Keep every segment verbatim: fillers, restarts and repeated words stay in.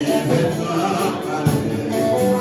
Mèsi, mèsi pou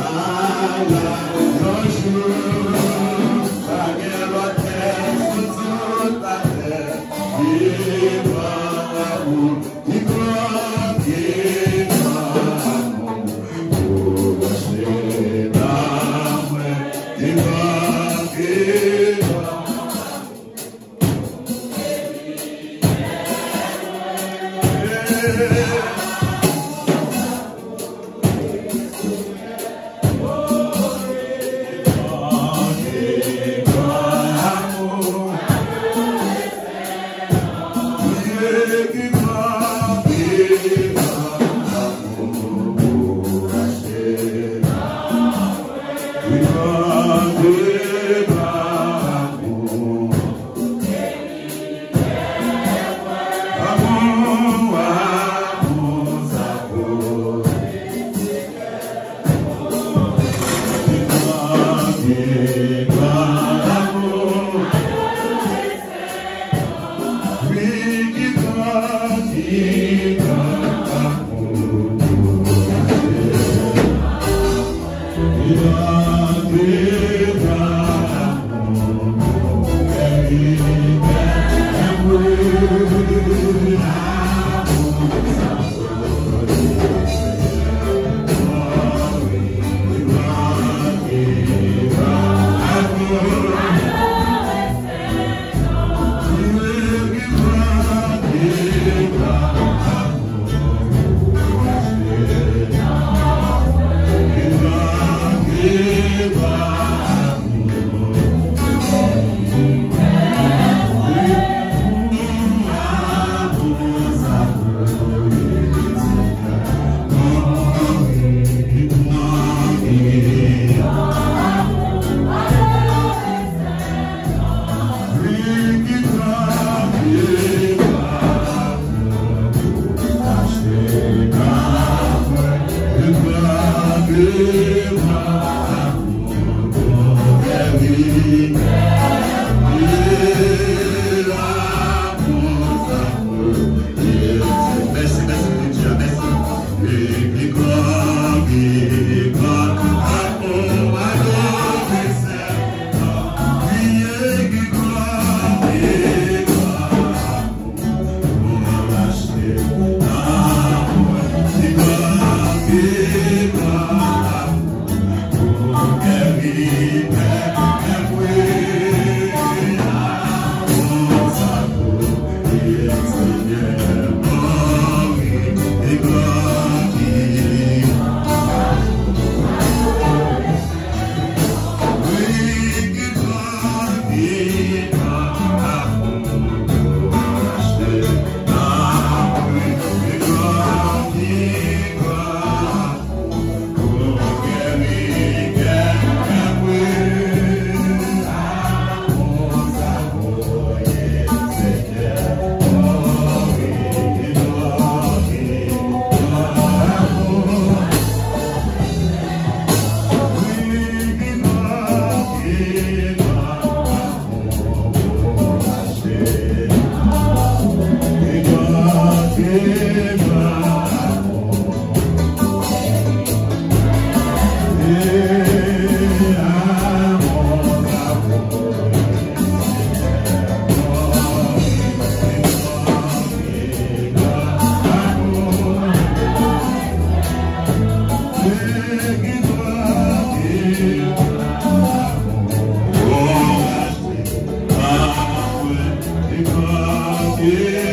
Bondye, mèsi.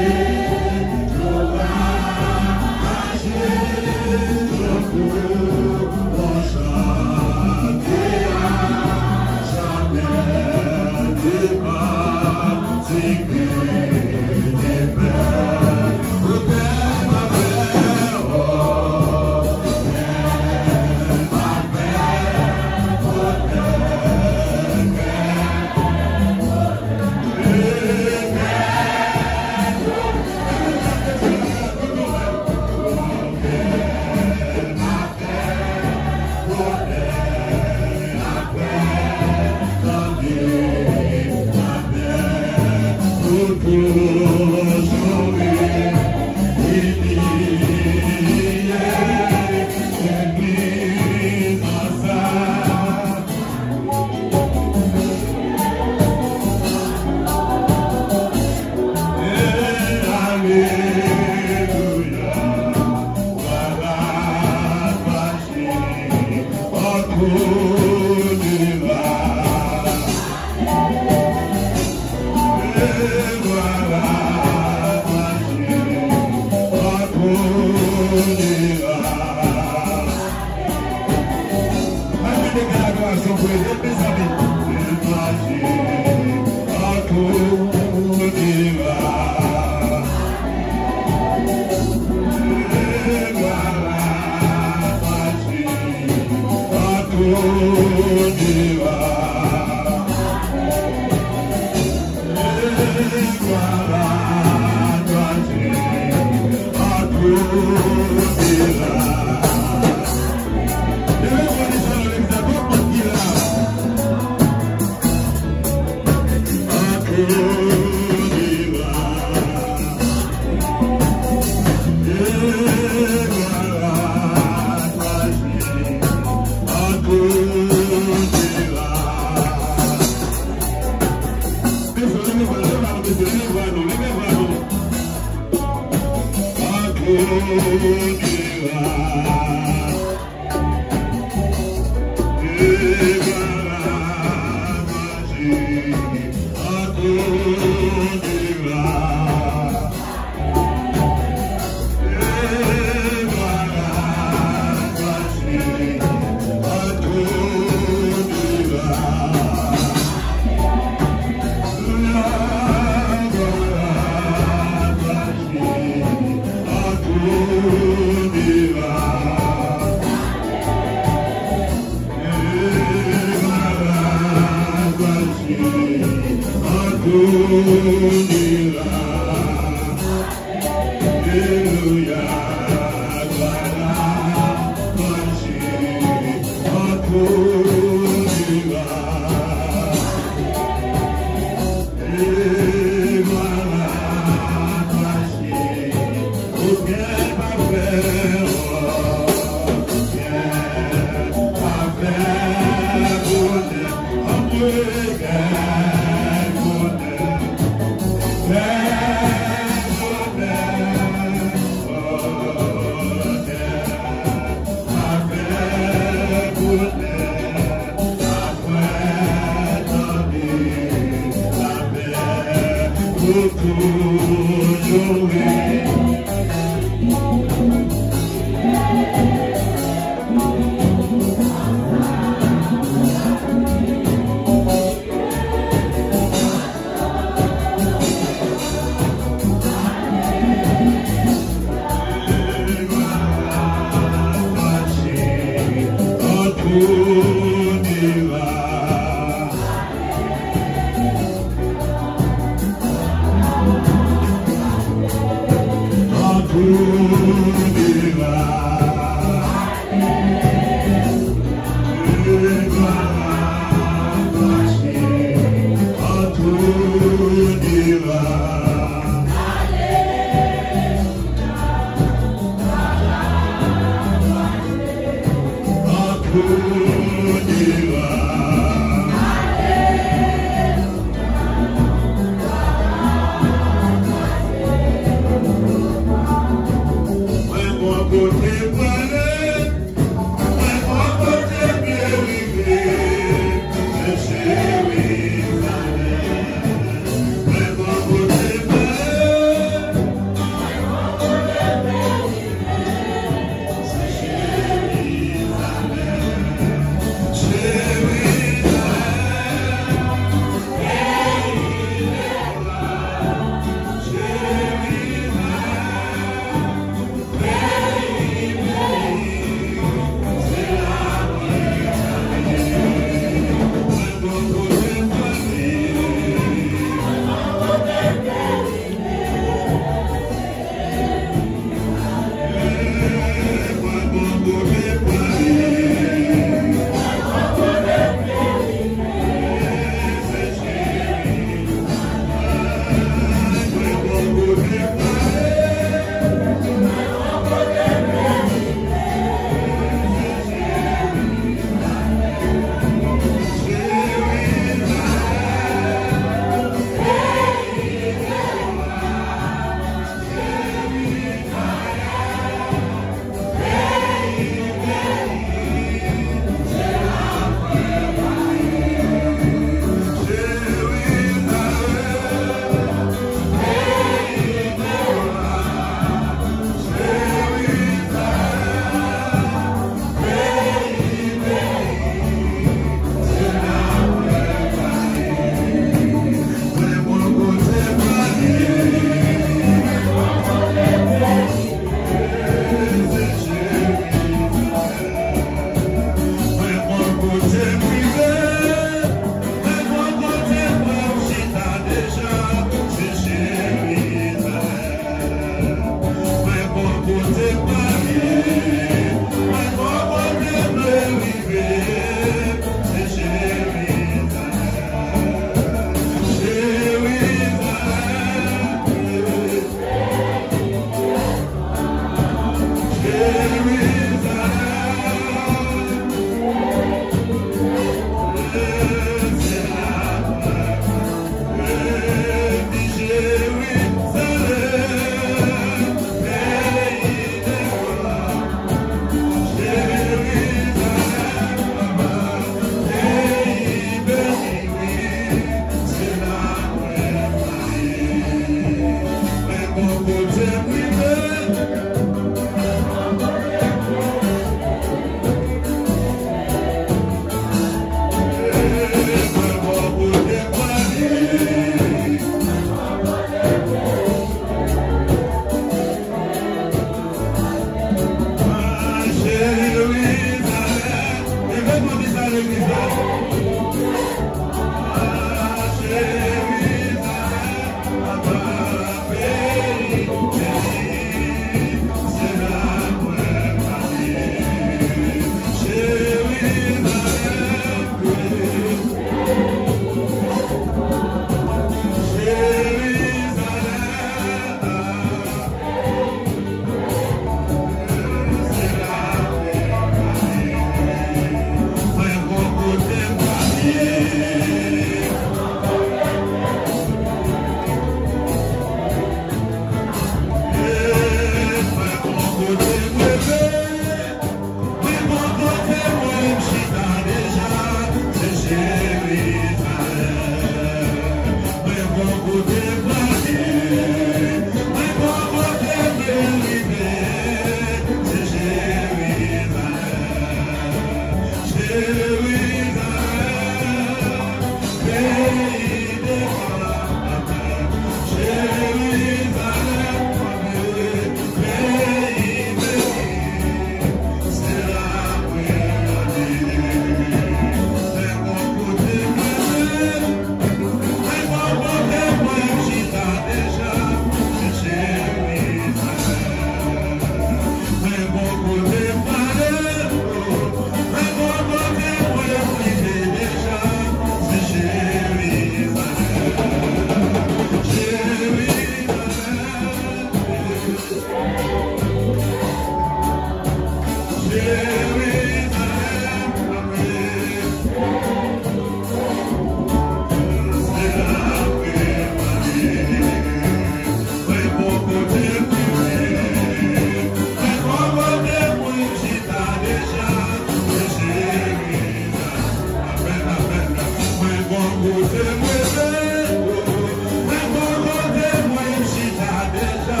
Mwen bon kote mwen chita deja,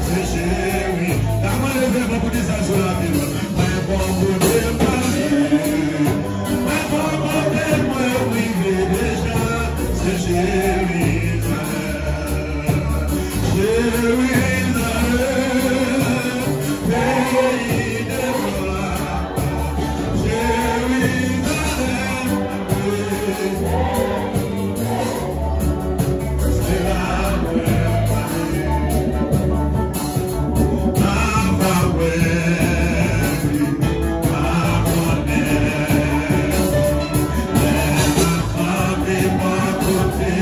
se cheri. Kòman leve pou di sa sou lavi nou? Mwen bon kote mwen ye. Mwen bon kote mwen rive deja, se cheri. Cheri, peyi de glwa. Jerizalèm, se la mwen pale. M ap wè li, m ap konnen. Lè m ap kanpe bò kote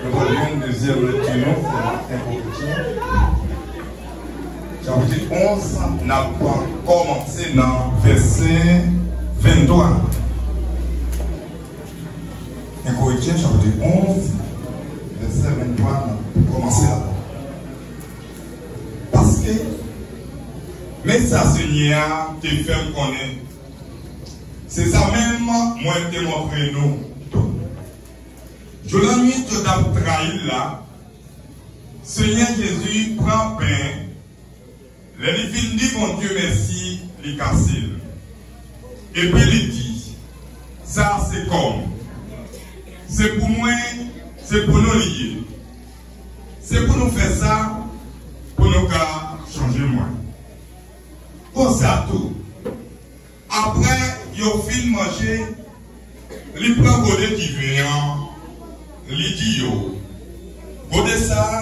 Nou pral jwenn dezyèm lekti nou pou maten pwofesè. Chapit onz, n ap kòmanse nan vèsè venntwa. Enkorityen chapit onz, vèsè venntwa, n ap kòmanse la. Paske, men sa Senyè a te fè m konnen, se sa menm mwen te montre nou tou. Jou lannuit yo t ap trayi l la, Senyè Jezi pran pen, lè li fin di Bondye mèsi, li kase l. Epi li di, sa a se kò m. Se pou mwen, se pou nou li ye. Se pou nou fè sa, pou nou ka chanje mwen. Konsa tou, apre yo fin manje, li pran gode diven an, li di yo, gode sa a,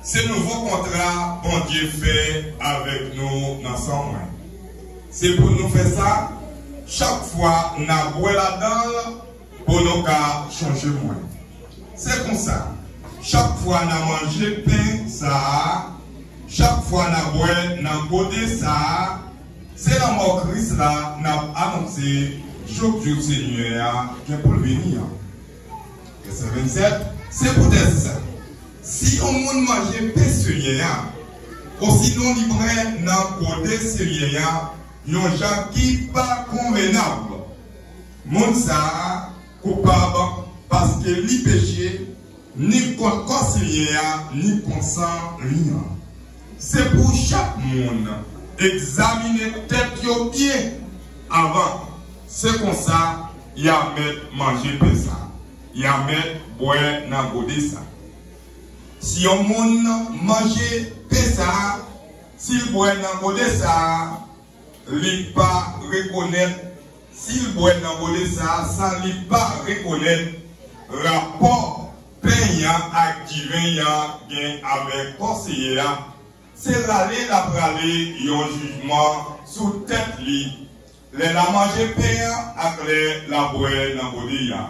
se nouvo kontra Bondye fè avèk nou nan san mwen. Se pou nou fè sa, chak fwa n a bwè ladan l, pou nou ka chanje mwen. Se konsa, chak fwa n a manje pen sa a, chak fwa n a bwè nan gode sa a, se lanmò Kris la n ap anonse jouk jou Senyè a gen pou l vini an. Vèsè vennsèt, se poutèt sa, si yon moun manje pen Senyè a, osinon li bwè nan gode Senyè a, yon jan ki pa konvenab, moun sa a koupab paske li peche, ni kont kò Senyè a, ni kont san li an. Se pou chak moun egzamine tèt yo byen avan, se konsa y a mèt manje pen sa, y a mèt bwè nan gode sa. Si yon moun manje pen sa a, si l bwè nan gode sa a, li pa rekonèt, si l bwè nan gode sa a san li pa rekonèt rapò pen an ak diven an gen avèk kò Senyè a, se rale l ap rale yon jijman sou tèt li lè l a manje pen an ak lè l a bwè nan gode a.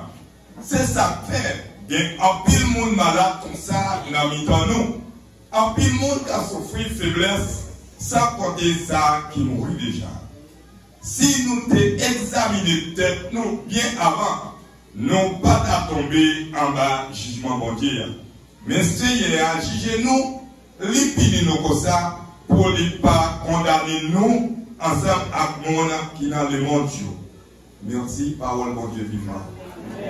Se sa k fè gen anpil moun malad konsa nan mitan nou. Anpil moun ka soufri feblès, san konte sa ki mouri deja. Si nou te egzamine tèt nou byen avan, nou pa ta tonbe anba jijman Bondye a. Men Senyè a jije nou, li pini nou konsa, pou li pa kondane nou ansanm ak moun ki nan lemonn yo. Mèsi, pawòl Bondye vivan.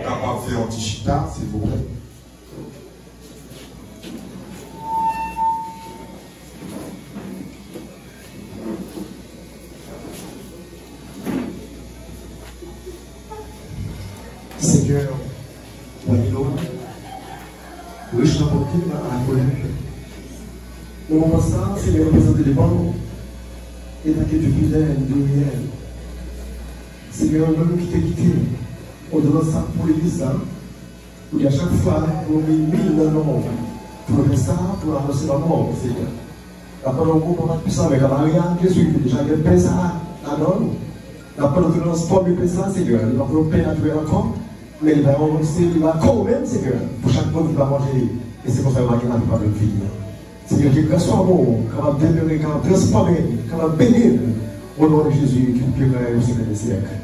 Kapab fè yon ti chita, silvouplè. Senyè, w ap nou rich nan bonte, nan lakolè. Nan moman sa a, Senyè, nou prezante devan w Etanke Dieu fidèle, il est réel. Senyè, ou menm ki te kite odonans sa pou legliz la, ou di a chak fwa nou mimil nan non w, pou nou fè sa, pou nou anonse lanmò w, Senyè. N ap mande w pou w pa pwisan, men ka mari a Jezi, ki deja gen pen sa ladan nou. N ap mande w pou nou transfòme pen sa, Senyè. Li pa pou yon pen natirèl ankò, men li va yon, se, li va kò ou menm, Senyè, pou chak moun ki va manje, e se konsa yo va gen lavi pa menm fini. Senyè, ke gras ou, amou w kapab demere, kapab transfòme, kapab beni n, o non de Jezi ki viv e règne au siècle des siècles.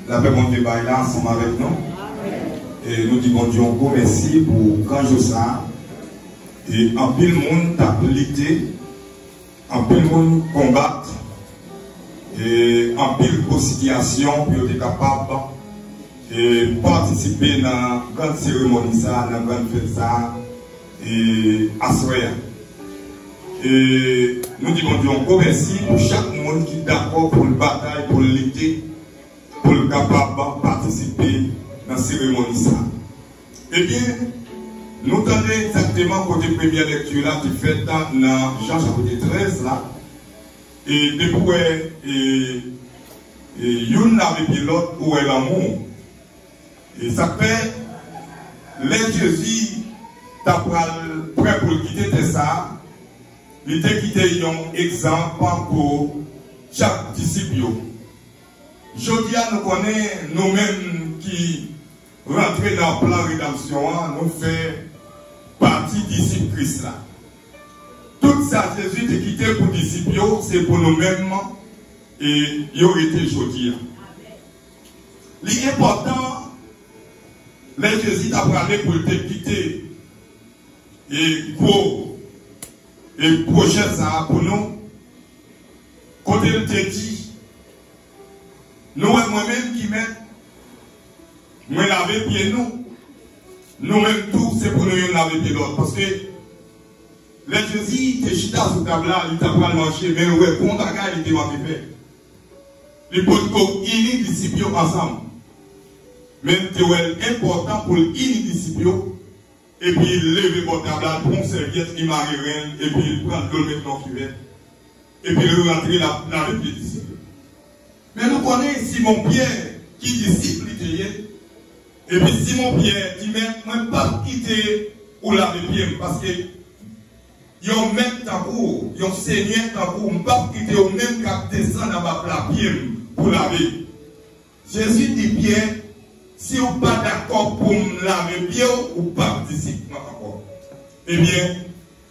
Lapè Bondye bay la ansanm avèk nou. E nou di Bondye yon gwo mèsi pou gran jou sa a. E anpil moun t ap lite, anpil moun konbat, e anpil gwo sitiyasyon pou yo te kapab, e patisipe nan gran seremoni sa a, nan gran fèt sa a, e aswè a. E nou di Bondye yon gwo mèsi pou chak moun ki dakò pou l batay, pou l lite, pou l kapab patisipe nan seremoni sa a. Ebyen, nou tande egzakteman kote premyè lekti la te fèt nan Jan chapit trèz la. E depi w wè, e, e youn lave pye lòt, ou wè lanmou. E sa k fè, lè Jezi ta pral prè pou l kite tè sa a, li te kite yon egzanp pou chak disip yo. Jodi a, nou konnen nou menm ki rantre nan plan redanmsyon an, nou fè pati disip Kris la. Tout sa Jezi te kite pou disip yo, se pou nou menm, e yo rete jodi a. Li enpòtan, lè Jezi ta prale pou l te kite e gwo, e pwojè sa a pou nou, kote l te di, nou wè mwen menm ki mèt, mwen lave pye nou, nou menm tou, se pou nou youn lave pye lòt. Paske lè Jezi te chita sou tab la, li ta pral manje, men l wè gon bagay li te manke fè. Li potko ini disip yo ansanm. Men l te wè l enpòtan pou l ini disip yo, epi l leve bò tab la, l pran yon sèvyèt, li mare ren l, epi l pran dlo, l met nan kivèt, epi l rantre, l ap lave pye disip yo. Men nou konnen Simon Pyè, ki disip li te ye, epi Simon Pyè di, men mwen p ap kite ou lave pye m, paske yon mèt tankou w, yon senyè tankou w, m p ap kite w menm k ap desann anba pla pye m pou lave. Jezi di Pyè, si w pa dakò pou m lave pye w, ou p ap disip mwen ankò. Ebyen,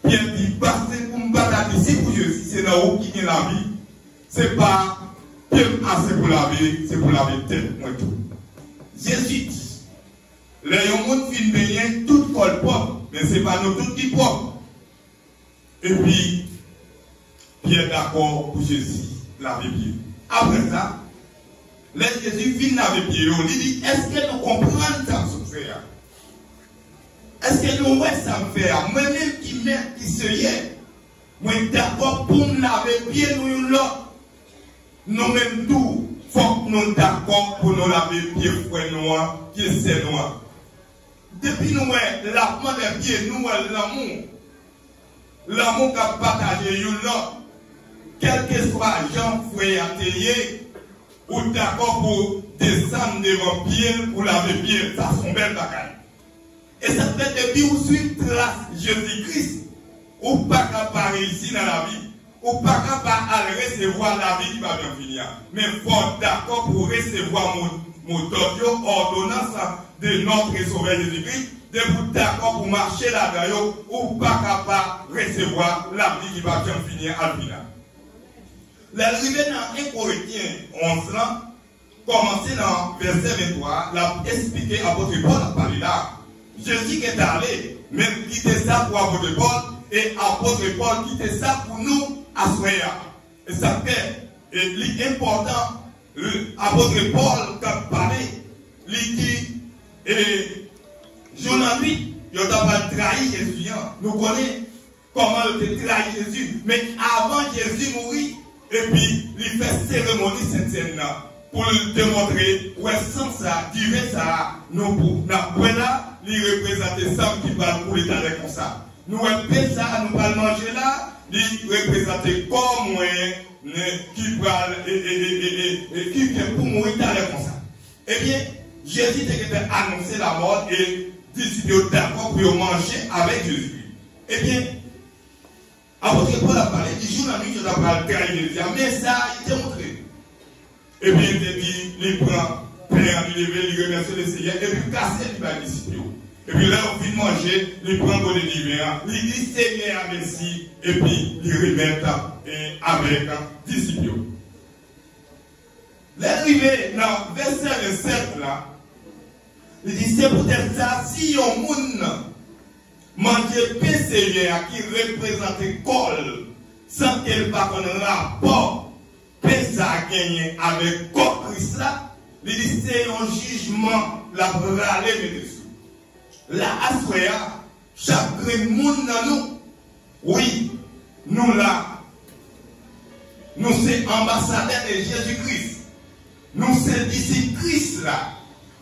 Pyè di, pase pou m pa ta disip ou Jezi, se nan ou ki gen lavi. Se pa pye m ase pou lave, se pou lave tèt mwen tou. Jezi di, lè yon moun fin benyen, tout kò l pwòp, men se pa nou tout ki pwòp. Epi, Pyè dakò pou Jezi lave pye. Apre sa, lè Jezi fin lave pye yo, li di, èske nou konprann sa m sot fè a? Èske nou wè sa m fè a? Mwen menm ki mèt, ki seyè, mwen dakò pou m lave pye nou youn lòt. Nou menm tou, fòk nou dakò pou nou lave pye frè nou an, pye sè nou an. Depi nou wè lavman dè pye, nou wè lanmou. Lanmou k ap pataje youn lòt. Kèlkeswa jan frè a te ye, ou dakò pou desann devan pye l pou lave pye l. Sa se yon bèl bagay. E sa fè depi ou swiv tras Jezi Kris, ou pa ka pa reyisi nan lavi. Ou pa ka pa al resevwa lavi ki pa janm fini a. Men fò w dakò pou w resevwa mo, modòd yo, òdonans de nòtre Sovè Jezi Kris. Depi w dakò pou w mache ladan yo, ou pa ka pa resevwa lavi ki pa janm fini a al final. Lè l rive nan en Korentyen onz lan, kòmanse nan vèsè venntwa, l ap esplike apot Pòl ap pale la. Jezi gentan ale, men l kite sa pou apot Pòl, e apot Pòl kite sa pou nou aswè a. E sa k fè, e li enpòtan, e apot Pòl k ap pale, li di, e jou nan nwit, yo ta pral trayi Jezi an. Nou konnen kòman yo te trayi Jezi. Men avan Jezi mouri, epi li fè seremoni Sentsèn nan, pou l demontre, wè san sa, diven sa a, nou pou, n ap bwè la, li reprezante san m ki pral koule talè konsa. Nou wè pen sa a nou pral manje la, li reprezante kò mwen ki pral, e, e, e, e, e, e ki gen pou mouri talè konsa. Ebyen, Jezi te gentan anonse lamò e disip yo dakò pou yo manje avèk Jezikri. Ebyen, apot Pòl ap pale, li di jou nan nwit yo ta pral trayi Jezi a, men sa a li te montre nou. Epi li te di, li pran pen an, li leve, li remèsye Lesenyè, epi l kase, li bay disip yo. Epi lè yo fin manje, li pran gode diven an, li di Senyè a mèsi, epi li remèt, e, avèk disip yo. Lè l rive nan vèsè vennsèt la, li di, se poutèt sa, si yon moun manje pen Senyè a ki reprezante kò l, san ke l pa konn rapò pen sa a genyen avèk kò Kris la, li di se yon jijman l ap rale mete sou. La, aswè a, chak grenn moun nan nou, wi, nou la, nou se anbasadè de Jezi Kris. Nou se disip Kris la.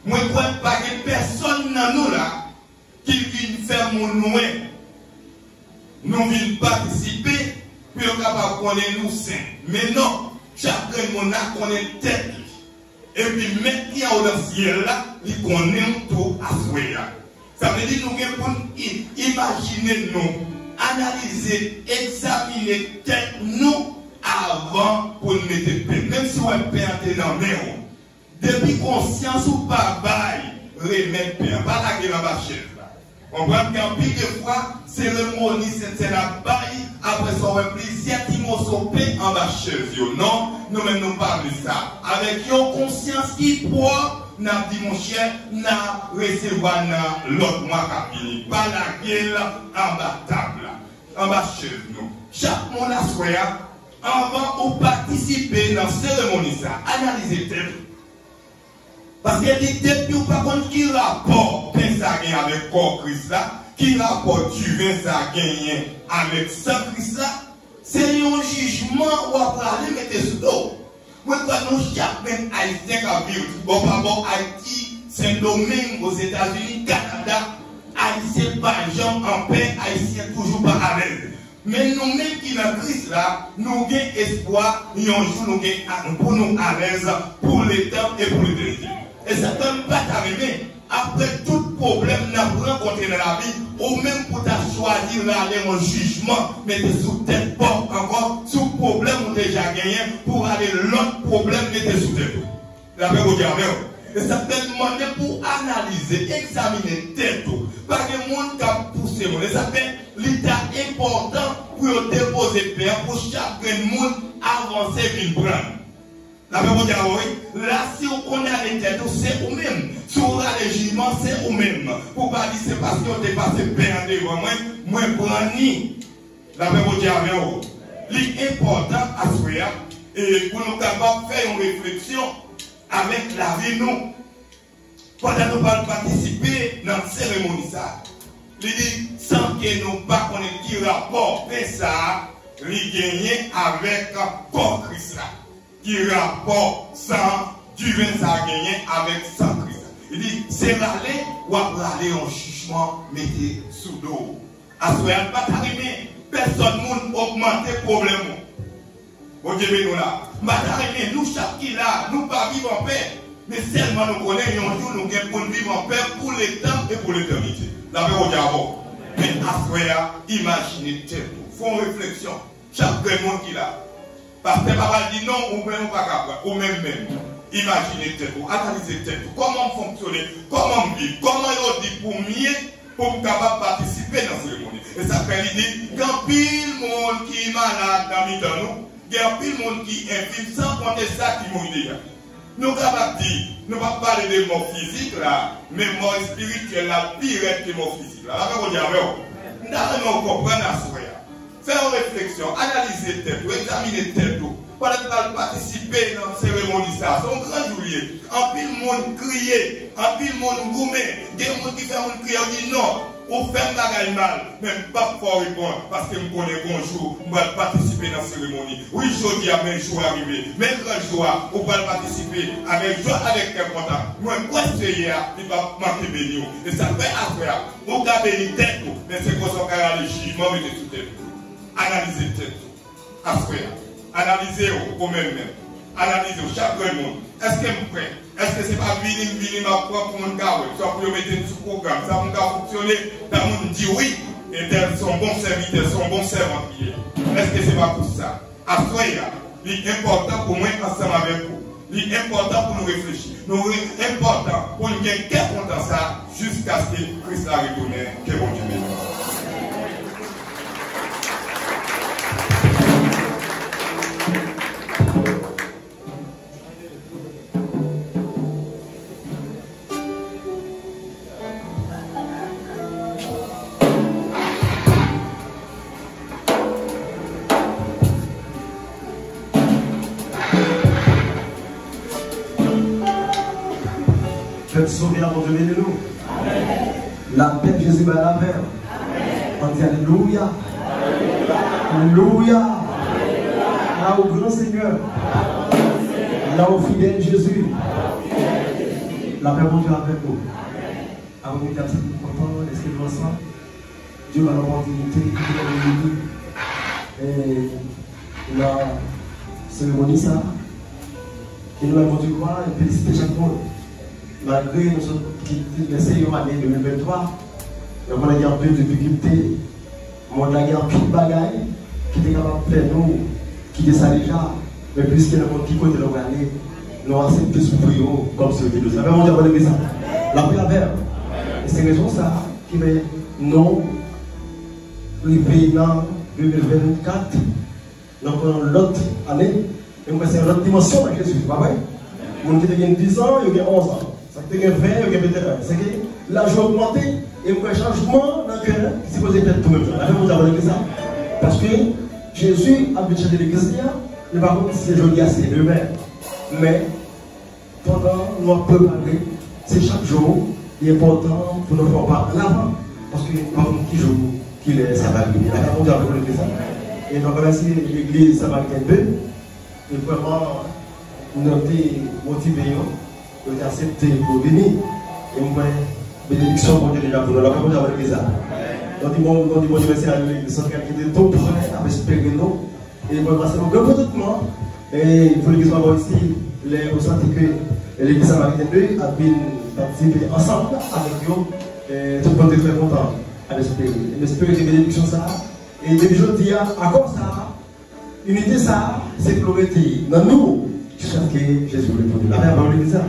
Mwen kwè pa gen pèsonn nan nou la ki vin fè moun wè nou vin patisipe pou yo kapab konnen nou sen. Men non, chak grenn moun la konnen tèt li. Epi Mèt ki anwo nan syèl la, li konnen w tou aswè a. Sa vle di nou gen pou n i-, imajine nou, analize, egzamine tèt nou avan pou n mete pen. Menm si w wè pen an te nan men w, depi konsyans ou pa bay, remèt pen an. Pa lage l anba chèz la. Konprann gen anpil de fwa, seremoni Sentsèn ap bay, apre sa w wè plizyè ti moso pen anba chèz yo. Non, nou menm nou pa vle sa. Avèk yon konsyans ki pwòp, n ap di, monchè, n a resevwa nan lòt mwa k ap vini. Pa lage l anba tab la, anba chèz nou. Chak moun aswè a, anvan ou patisipe nan seremoni sa, analize tèt ou. Paske li depi w pa konn ki rapò pen sa gen avèk kò Kris la, ki rapò diven sa genyen avèk san Kris la, se yon jijman w ap rale mete sou do w. Mwen kwè nou chak menm Ayisyen k ap viv bò pa bò Ayiti, Sendomeng, Ozetazini, Kanada, Ayisyen pa janm anpè, Ayisyen toujou pa alèz. Men nou menm ki nan Kris la, nou gen espwa, yon jou nou gen a-, pou nou alèz pou letan e pou letènite. E sa fè m pa ta renmen, apre tout pwoblèm n ap rankontre nan lavi, ou menm pou ta chwazi rale yon jijman, mete sou tèt pa w ankò, sou pwoblèm ou deja genyen, pou rale lòt pwoblèm mete sou tèt ou. Lapè Bondye avè w. E sa fè m mande pou w analize, egzamine tèt ou. Pa gen moun k ap pouse moun. E sa fè li ta enpòtan pou yo depoze pen an pou chak grenn moun avanse vin pran. Lapè Bondye avè w, wi. La, si w kondane tèt ou, se ou menm. Si w rale jijman, se ou menm. Pou w pa di se paske w te pase pen an devan mwen, mwen pran ni. Lapè Bondye avè w. Li enpòtan aswè a, e pou nou kapab fè yon refleksyon avèk lavi nou. Pandan nou pral patisipe nan seremoni sa a, li di, san ke nou pa konnen ki rapò pen sa a li genyen avèk kò Kris la, ki rapò san diven sa a genyen avèk san Kris la. Li di, se rale, w ap rale yon jijman mete sou do w. Aswè a, m pa ta renmen pèsòn moun ogmante pwoblèm ou. Bondye beni w la. M pa ta renmen nou chak ki la, nou pa viv anpè. Men sèlman nou konnen yon jou nou gen pou n viv anpè pou letan e pou letènite. Lapè Bondye avè w. Men aswè a, imajine tèt ou. Fè yon refleksyon. Chak grenn moun ki la. Pastè pa pral di non, ou menm ou pa ka pran. Ou menm menm. Imajine tèt ou, analize tèt ou. Kòman m fonksyone? Kòman m viv? Kòman yo di pou m ye pou m kapab patisipe nan seremoni? E sa k fè li di, gen anpil moun ki malad nan mitan nou, gen anpil moun ki enfim, san konte sa ki mouri deja. Nou kapab di, nou p ap pale de mò fizik la, men mò espirityèl la pi rèd ke mò fizik la. Lapè Bondye avè w. M ta renmen w konprann aswè a. Fè yon refleksyon, analize tèt ou, egzamine tèt ou. Pandan n pral patisipe nan seremoni sa a, se yon gran jou l ye. Anpil moun kriye, anpil moun goumen. Gen moun ki fè moun kriye, yo di, non, ou fè m bagay mal, men m p ap fè w reponn, paske m konnen gon jou m pral patisipe nan seremoni. Wi, jodi a, men jou a rive, men gran jou a, ou pral patisipe avèk jwa, avèk kè kontan. Mwen kwè Seyè a, li p ap manke beni w. E sa k fè aswè a, ou ka beni tèt ou. Men se konsa w ka rale jijman mete sou tèt ou. Analize tèt ou. Aswè a, analize w ou menm menm. Analize w, chak grenn moun. Èske m prè? Èske se pa vini m vini m ap pran pou moun ka wè m, swa pou yo mete m sou pwogram, sa pou m ka fonksyone, tan moun di wi, entèl se yon bon sèvitè, se yon bon sèvant li ye? Èske se pa pou sa? Aswè a, li enpòtan pou mwen ansanm avèk ou. Li enpòtan pou nou reflechi. Nou re-, enpòtan pou n gen kè kontan sa a jiskaske Kris la retounen. Ke Bondye beni nou. Pèp sove a, Bondye beni nou. Lapè Jezi bay avè w. Ann di alelouya. Alelouya. Ala w gran Senyè. Ala w fidèl Jezi. Lapè Bondye avèk nou. Avan nou kite ap santi nou kontan, lèske nou ansanm. Dye ba nou opòtinite pou nou reyini, e, nan seremoni sa a. E nou bay Bondye glwa, e felisite chak moun. Malgre nou sot kite lese yon ane de mil venntwa, nou konnen gen anpil difikilte. Mond la gen anpil bagay ki te kapab fè nou kite sa deja, men piske nou konn ki kote nou prale, nou aksepte soufri yo kòm si yo te dous. Lapè Bondye avèk legliz la. Lapè avè w. E se rezon sa a ki fè nou rive nan de mil vennkat, nan yon lòt ane, e m kwè se yon lòt dimansyon nan Jezi, pa vre? Moun ki te gen diz an, yo gen onz an. Sa ki te gen ven, yo gen venteyen. Se ke laj yo ogmante, e m kwè chanjman nan kè ki sipoze fèt tou menm jan. Lapè Bondye avèk legliz la. Paske Jezi ap vin chanje legliz li a, li pa konn si se jodi a, si se demen. Men, pandan nou ap prepare, se chak jou, li enpòtan pou nou fè yon pa an avan. Paske nou pa konn ki jou, ki lè sa va rive. Lapè Bondye avèk legliz la. E nou remèsye legliz Samariten de. E vrèman, nou te motive yo, yo te aksepte pou yo vini. E m kwè benediksyon Bondye deja pou nou. Lapè Bondye avèk legliz la. Nou di bon, nou di Bondye mèsi a legliz santral ki te tou prè ap espere nou. E vrèman, se yon gran kontantman. E pou legliz pa bò isi, lè yo santi ke legliz Samariten de ap vin patisipe ansanm avèk yo, e tout moun te trè kontan ap espere. E m espere ke benediksyon sa a, e depi jodi a, akò sa a, inite sa a, se pou nou rete nan nou, jiskaske Jezi retounen. Lapè avè w, legliz la.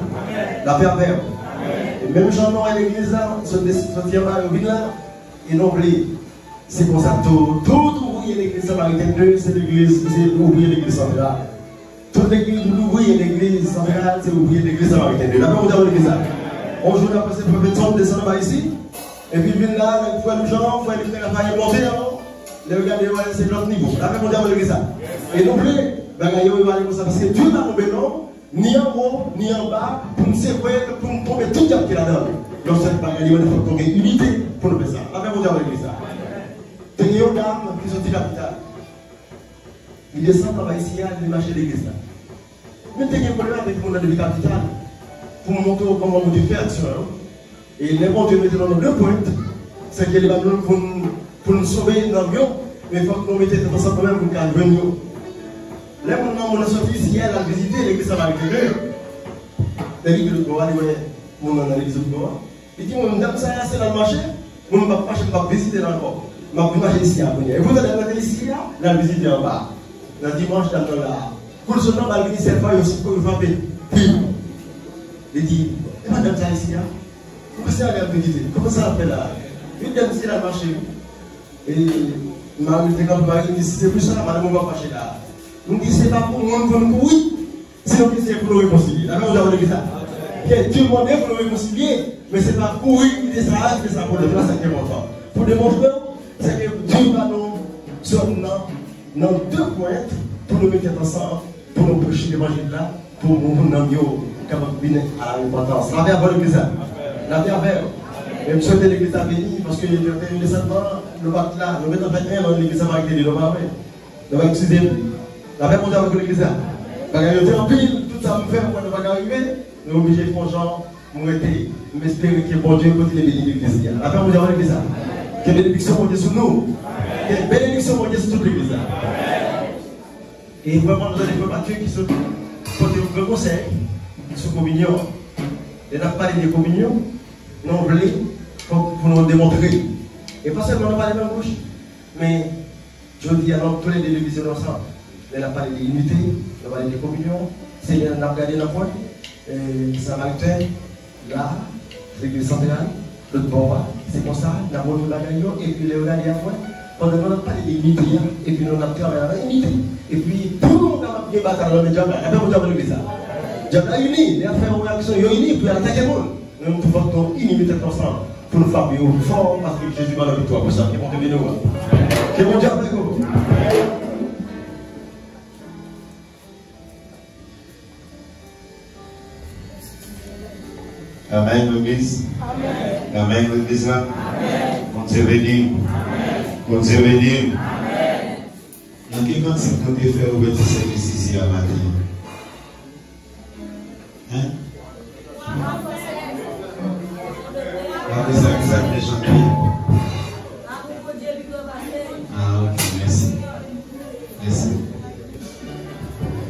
Lapè avè w. E menm jan nou wè legliz la, sot de, soti anba yo vin la, e nou vle. Se konsa tou, tout ouvriye legliz Samariten de, se legliz, se ouvriye legliz santral. Tout legliz, tout ouvriye legliz santral, se ouvriye legliz Samariten de. Lapè Bondye avè w, legliz la. On jou, n ap panse Pwofèt Trump desann anba isi, epi l vin la, frè nou Jan, frè nou Rafael monte an, lè yo gade yo wè se lòt nivo. Lapè Bondye avè w, legliz la. E nou vle bagay yo, yo ale konsa, paske Dye pa tonbe non, ni anwo, ni anba, pou n sekwe l, pou n tonbe tout dyab ki ladan l. Yon sèl bagay li mande, fòk nou gen inite pou nou fè sa. Lapè Bondye avè w, legliz la. Te gen yon dam ki soti kapital. Li desann anba isi a, li mache legliz la. Men te gen pwoblèm avèk moun nan depi kapital pou montre w kòman pou te fè aksyon yo. E lè Bondye mete nou nan de pwent, se ke li pa nou pou n, pou n sove nanm yo, men fòk nou mete tèt ansanm kanmenm pou n ka jwenn yo. Lè moun nan, moun nan soti isi a, l al vizite legliz Samariten de yo. Lè li rive lòt bò a, li wè moun nan nan legliz lòt bò a. Li di, mwen, dam sa a, se l al mache, mwen, m p ap mache, m p ap vizite l ankò. M ap vin mache isi a kounye a. Epoutan, lè l rantre isi a, l al vizite anba. Nan dimanch, dam nan la. Kou l sot anba, l vini sèl fwa, yo sipò, yo frape. Pi. Li di, e pa dam sa isi a? Ou panse a l ap vizite? Kòman sa l ap fè la? Yon dam si l al mache. E mari l te kanpe, mari l di, si se pou sa, madanm ou p ap mache la. M di, se pa pou moun pou n kouri. Sinon, se pou nou rekonsilye. Lapè Bondye avèk legliz la. Byen, Dye mande pou nou rekonsilye, men se pa kouri kite sa a, kite sa pwoblèm la, sa ki enpòtan. Pou demontre w, se ke Dye ba nou zòn nan, nan de pwent, pou nou met tèt ansanm, pou nou preche levanjil la, pou moun, pou nanm yo kapab vin a la repantans. Lapè avèk legliz la. Lapè avè w. E m swete legliz la beni, paske yo te vin resanman, nou pa t la, nou gentan fè en an legliz la pa rete li, nou pa vre. Nou va eskize m. Lapè Bondye avèk legliz la. Bagay yo te anpil, tout sa m fè, m kwè nou pa ka rive, nou oblije fè yon jan, m rete. M espere ke Bondye kontinye beni legliz li a. Lapè Bondye avèk legliz la. Ke benediksyon Bondye sou nou. Ke benediksyon Bondye sou tout legliz la. E vrèman, nou tande frè Matye ki sot pote yon gran konsèy sou kominyon. Lè n ap pale de kominyon, nou vle fòk pou nou demontre. E pa sèlman nou pale nan bouch, men jodi a, nou tou lè de legliz yo ansanm. Lè n ap pale de inite, n ap pale de kominyon, se lè n ap gade nan pwen, e, Samariten, la, legliz santral, lòt bò a, se konsa, n ap montre bagay yo, epi lè yo gade apre, pandan nou ap pale de inite a, epi nou ap travay avèk inite. Epi, pou nou kapab gen batay nan men dyab la, apre pou dyab legliz la. Dyab la ini, lè y ap fè yon reyaksyon, yo ini pou y al atake moun. Nou menm tou fòk nou ini tèt nou ansanm pou nou frape yo fò, paske Jezi ba nou viktwa pou sa. Ke Bondye beni w. Ke Bondye avèk ou. Amèn, legliz. Amèn, legliz la. Bondye beni w. Bondye beni w. Nan ki kantik nou te fè ouvèti sèvis isi a maten an? Hein? Apre sa, ki sa k te chante? Ah, ok, mèsi. Mèsi.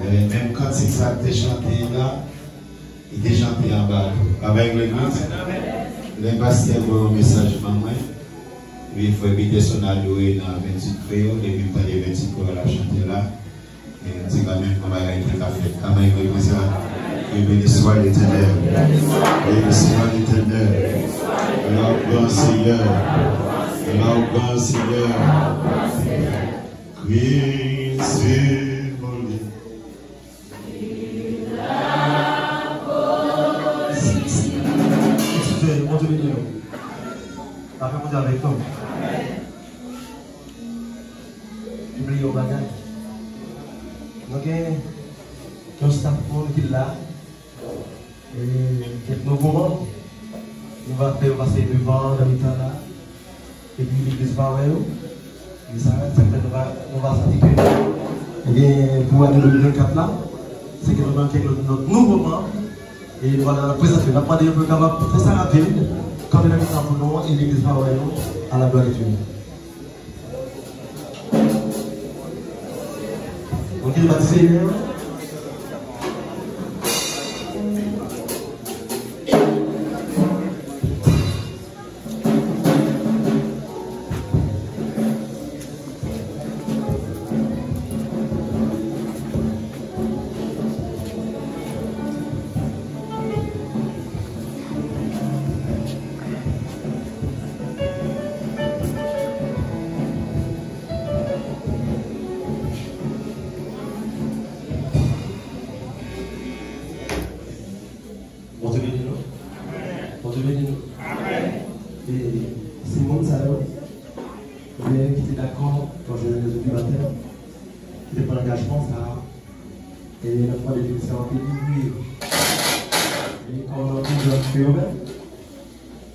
Eh, menm kantik sa k te chante la, li te chante anba tou. Amèn, legliz. Lè pastè voye yon mesaj ban mwen, wi, frè Peterson adore nan venntuit kreyòl, epi m tande venntuit kreyòl ap chante la. E nou di kanmenm yon bagay ki ka fèt. Amèn, legliz la. Ke beni swa Letènèl. Beni swa Letènèl. Lòt gran Senyè. Lòt gran Senyè. Kris se mwen. Bondye beni nou. Lapè Bondye avèk nou. Li bliye yon bagay. Nou gen yon staff moun ki la. E kèk nouvo manm, nou va fè yo pase devan nan mitan la. Epi legliz va wè yo. E sa, sa fè nou va, nou va santi ke gen pou ane de mil vennkat la, se ke nou gen kèk lòt, lòt nouvo manm. E nou va prezante yo. N ap mande yo pou yo kapab trè sa rapid kanpe nan mitan pou nou e legliz va wè yo à la gloire de Dieu. Ok, batize. Bondye beni nou. Bondye beni nou. E se moun sa yo, oubyen ki te dakò, kon je le di maten, ki te pran angajman sa a, e n ap mande ke sa w ap delivre yo. E kòm nou toujou ap fè yo menm,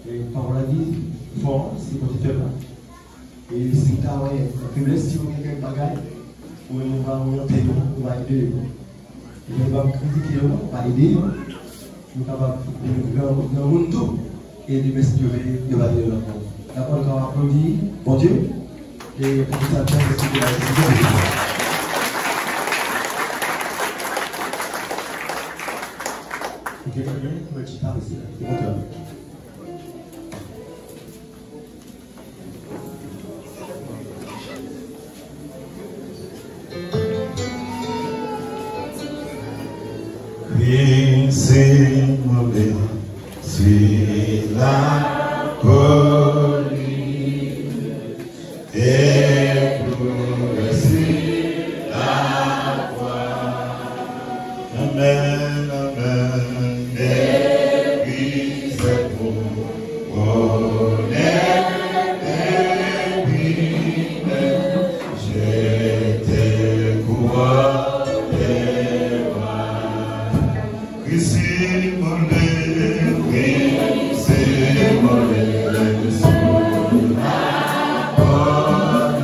e pawòl la di, fò, se Bondye fè mal. E si w ta wè nan feblès yo gen kèk bagay, ou menm ou va oryante yo, ou va ede yo. Ou menm ou va kritike yo, ou va ede yo. Pou yo kapab vin gran, gran moun tou. E di mèsi Bondye, yo va ede yo nan fò. Dakò, nou ka aplodi Bondye. E pou sa, fè mèsi Bondye. Ok, trè byen, nou chita, mèsi. Se bon travay. Kris se mwen, se la kolin. E pou resi la kwa. Amèn, amèn. Epi se pou bonè epi mèm, je te kouwone wa. Kris imole, Kris imole sou la kwa.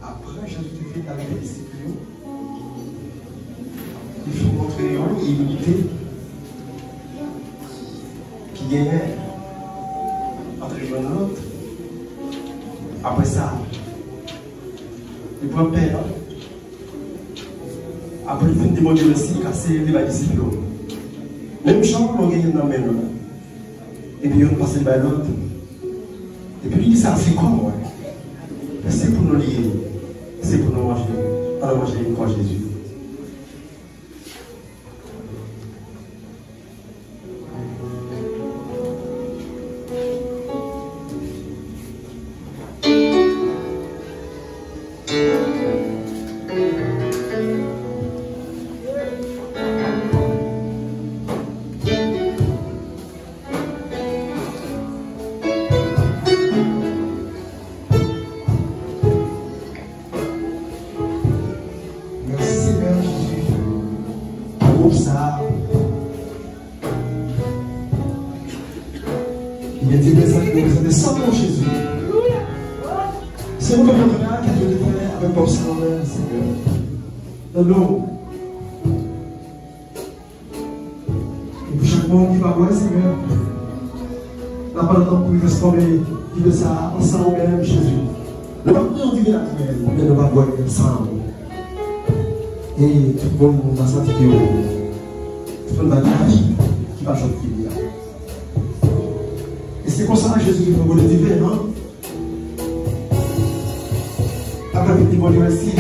Apre Jezi te fin pale avèk disip li yo, li fin montre yo inite ki genyen ant youn ak lòt. Apre sa, li pran pen an. Apre l fin demande mèsi, li kase, li bay disip yo. Menm jan nou genyen nan men nou. Epi youn pase l bay lòt. Epi li di sa, se kò mwen. Se pou nou li ye. Se pou nou manje. Ann manje kò Jezi. Mèsi, Senyè Jezi, pou sa. Li te prezante, li prezante san pou Jezi. Se nou konprann la, ke Dye te fè avèk pèp sa, Senyè. Nan non. E pou chak moun ki pa bwè, Senyè, n ap mande pou transfòme diven sa an san ou menm, Jezi. Nou pa pran diven la pou nou menm, men nou va bwè san ou. E tout moun va santi ke yo tout moun va gen lavi ki pa janm fini a. E se konsa Jezi te pran bwè diven an. Apre li di Bondye mèsi,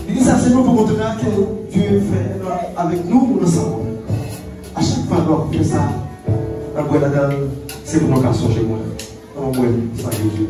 li di sa se nou pou kontre a ke Dye fè avèk nou, nou ansanm. A chak fwa nou ap fè sa, n ap bwè ladan l, se pou nou ka sonje mwen. Ann bwè sa Jezi.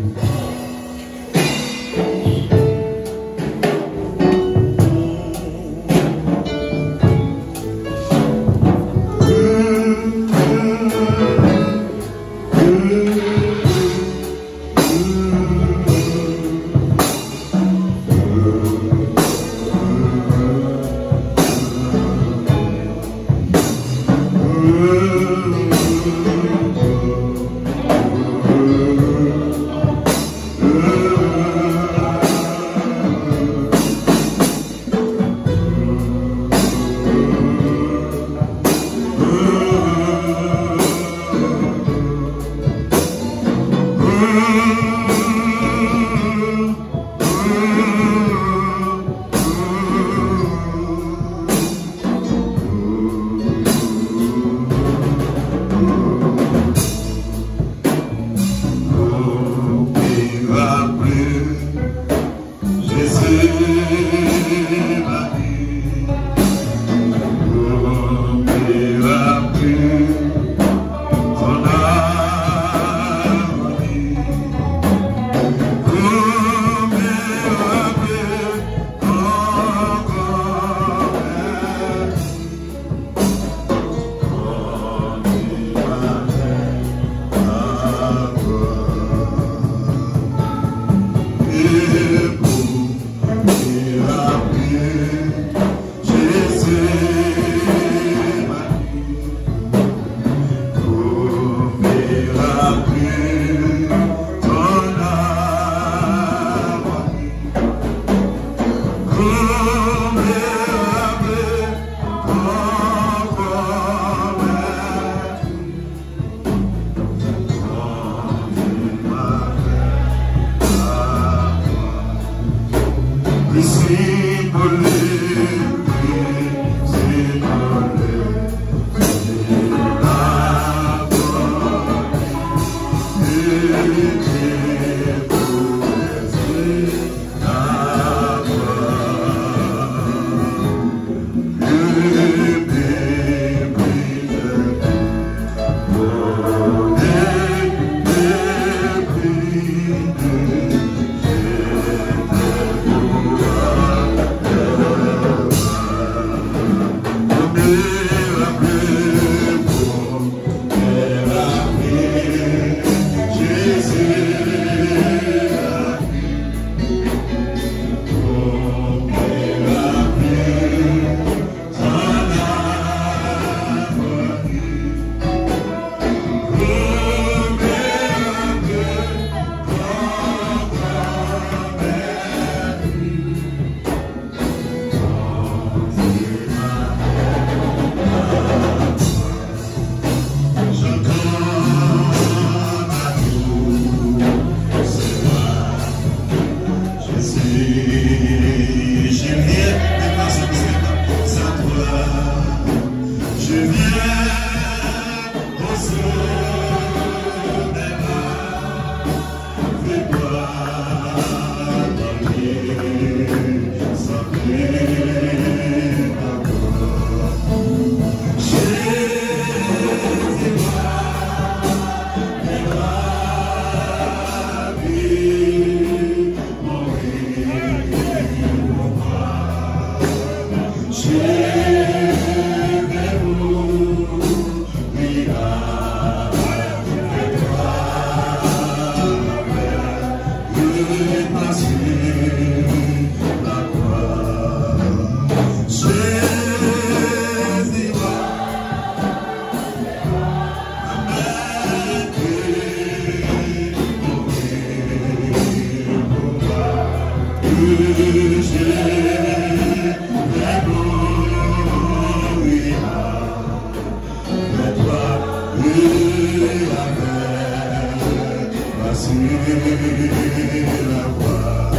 Avec la voix,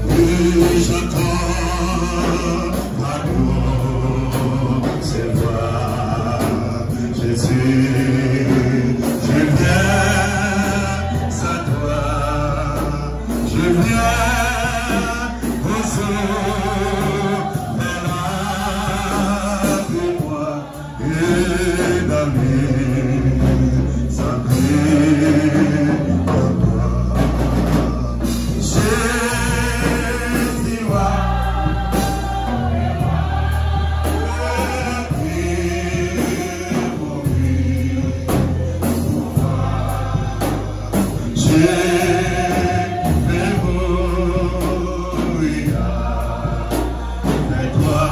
nous chantons à toi, c'est toi, Jésus, je viens à toi, je viens au sauveur de moi. Et dans les abris de toi, Jésus, roi, qui mourit pour moi. Je vais mourir avec toi,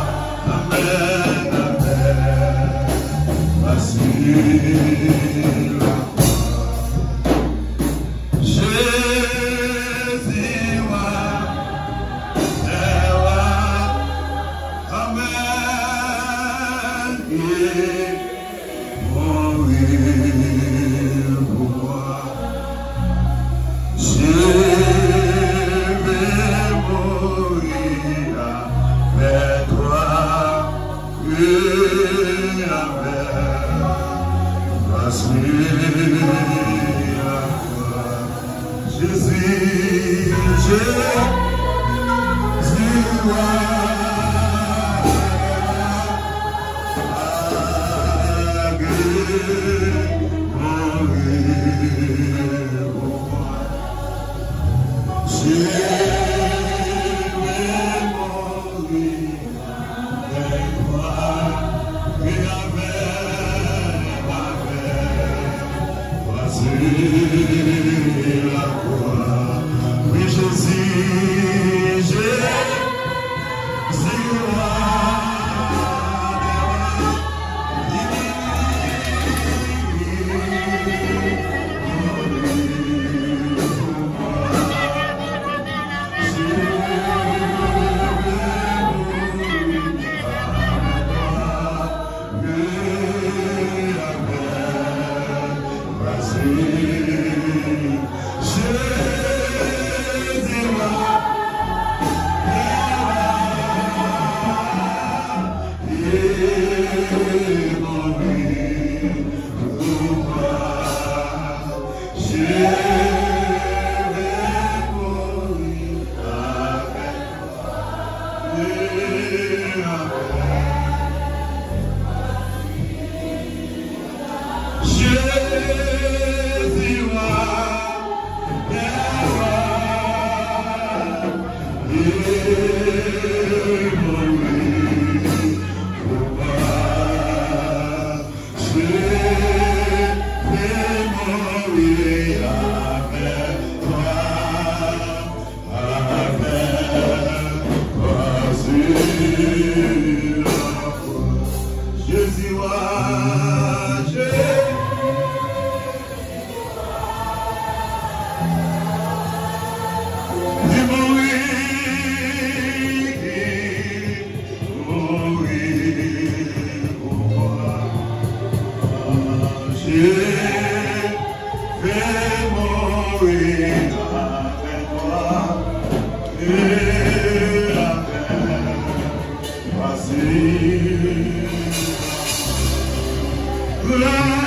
amen, amen. Voici la croix. Jésus, roi des rois, amen. Mourir pour moi. Je vais mourir avec toi et avec toi sur la croix. Jésus, Jésus, roi, Oui, Jésus, Jésus, roi des rois. Jésus, roi, Jésus. Li mouri, li mouri pou mwen. Je vais mourir avec toi et avec toi sur la croix.